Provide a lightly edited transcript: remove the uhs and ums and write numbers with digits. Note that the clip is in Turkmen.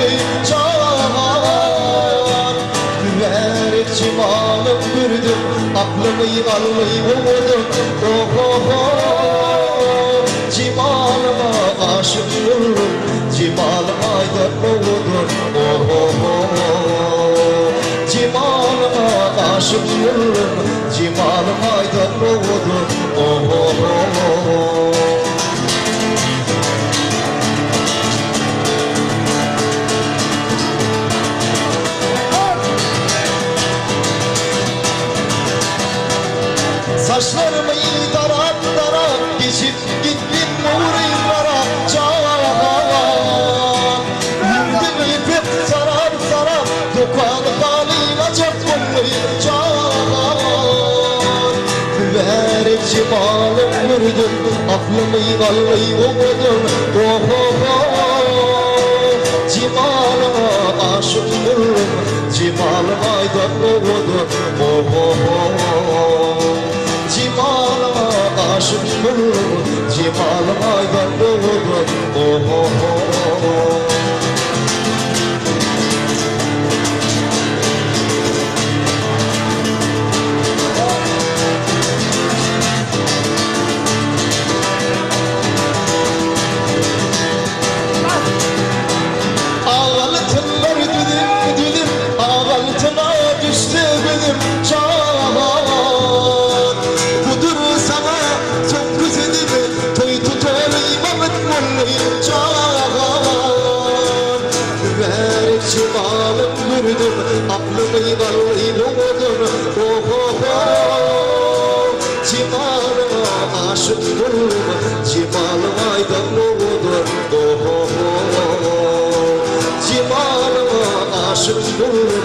boldy jan. Mübärek jemalym gördüm, aklymy aldy owadan, oh-oh-oh. Jemalyňa aşyk boldum, jemalyň aýdan owadan, oh-oh-oh. Jemalyňa aşyk boldum, jemalyň aýdan owadan, oh-oh-oh. Saçlarymy darap-darap geçip gitdim nurylara jan. Ýürdüm ýüpek sarap-sarap dokan halylaçak boldy jan. Mübärek jemalym gördüm aklymy aldy owadan oh-oh-oh. Jemalyňa aşyk boldum jemalyň aýdan owadan oh-oh-oh. Jemalyňa aşyk boldum jemalyň aýdan owadan oh-oh-oh. Altynlar düzüm-düzüm, Altyna düşse gözüm, jan. Budur saňa soňky sözüm, Toý tutaly bagt boldy, jan. Mübärek jemalym gördüm, Aklymy aldy owadan, oh-oh-oh. Jemalyňa aşyk boldum, Jemalyň aýdan owadan, oh-oh-oh. Jemalyňa aşyk boldum.